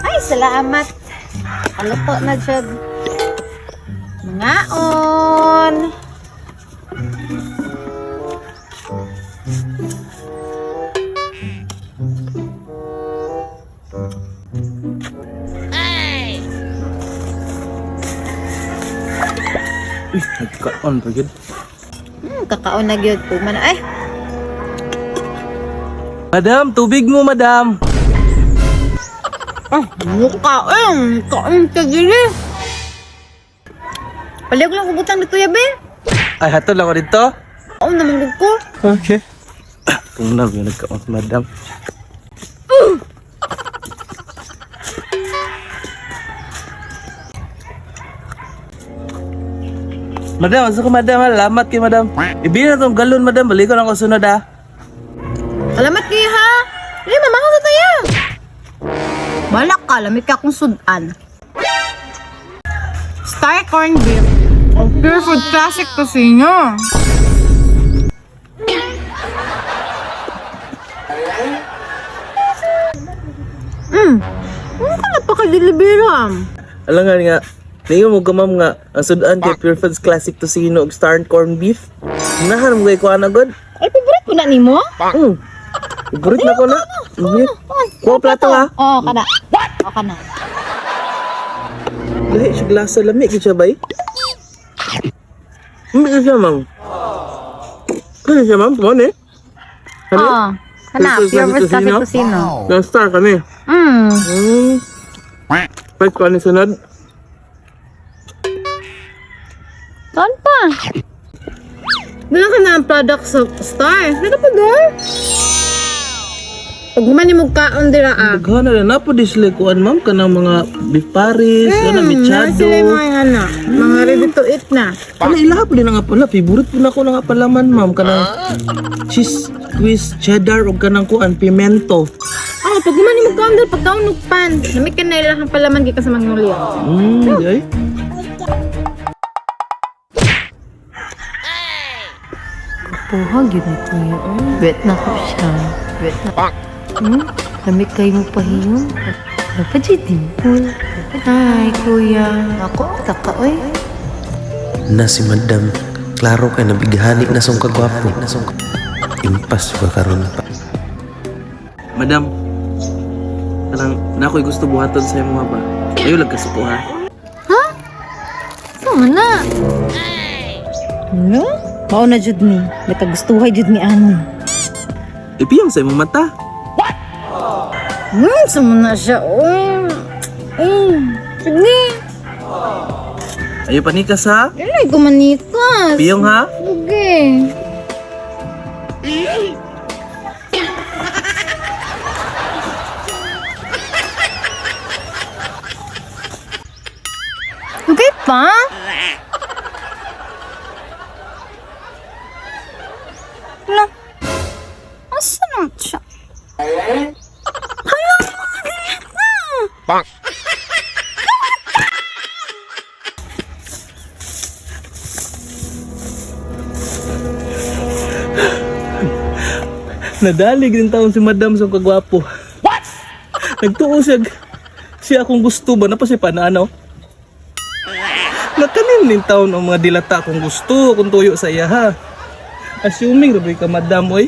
Ay, salamat. Kaluto na jud. Mangaon. Uy, nagkaon pa gyud. Kakaon na gyud ko man. Ay, Madam, tubig mo, madam. ah, mukaon. Kaon ka dili. Palihog lang kubutang dito yabe. Ay, hatol ako dito. Kaon naman gud ko. Okay. Kung na, yun nagkaon si madam. Madam, asa ko madam, ha? Lamat kay madam. Ibili na tong galon, madam. Balik ko lang ko sunod, ha? Salamat kayo ha. Dili mamanga sa tayo. Balak ka, lamit ka akong sudan. Star corn beef. Oh, pure food classic to sa inyo. Ano ka napaka-delibera? Alam nga nga, niyo mo gamam nga, ang sudan kay Pure Foods Classic Tocino ug Star Corn Beef. Nahan mo kay kuha na god. Ay, favorite ko na nimo? Favorite na ko na. Mhm. Kuha plato ha. Oo, kana. Oo, kana. Lahi siya glasa lami gyud siya bay. Lami siya ma'am. Kano siya ma'am? Kumon eh. Kani? Oo. Kana, Pure Foods pure Classic food classic Tocino? tocino. Ng star kami. Pwede ko ano sunod? Saan pa? Doon ka na ang product sa Star. Ano pa doon? Pag human mo kaon dira ah. Daghan na na po di sila kuan ma'am kanang mga beef paris, kanang Na mechado. sila yung mga ano, mga ready to eat na. Ano ilaha po din nga pala, favorite po na ko na nga palaman ma'am kanang cheese quiz cheddar ug kanang kuan pimento. Ah, pag human mo kaon dira pagkaon og pan. Namit ka na ilahang palaman gikan sa Magnolia. Di ay. Puha, gyud ni kuya. Oy. Bet na ko siya. Bet na. Lamig kayo mo pahiyong. Dapat siya dimple. Ay, kuya. Ako, taka, oy. Na si madam, klaro kay nabighani na song kagwapo. Impas ba karon? Madam, kanang na ako'y gusto buhaton sa imo ba? Ayo lang kasuko ha. Sama na. Ano? Mao na jud ni. Nakagustuhay jud ni ani. Ipiyong sa imong mata. Sama na siya. Uy. Sige. Ayo panikas ha. Dili ko manikas. Piyong ha. Sige. Okay pa? Hala. Asa na siya? Hala, mga dilit na! Nadalig din taon si madam sa kagwapo. What? Nagtuo siya. Siya akong gusto ba? Napa siya panaano? Nakanin din taon ang mga dilata akong gusto kung tuyo sa iya ha. Assuming rabi ka madam oy.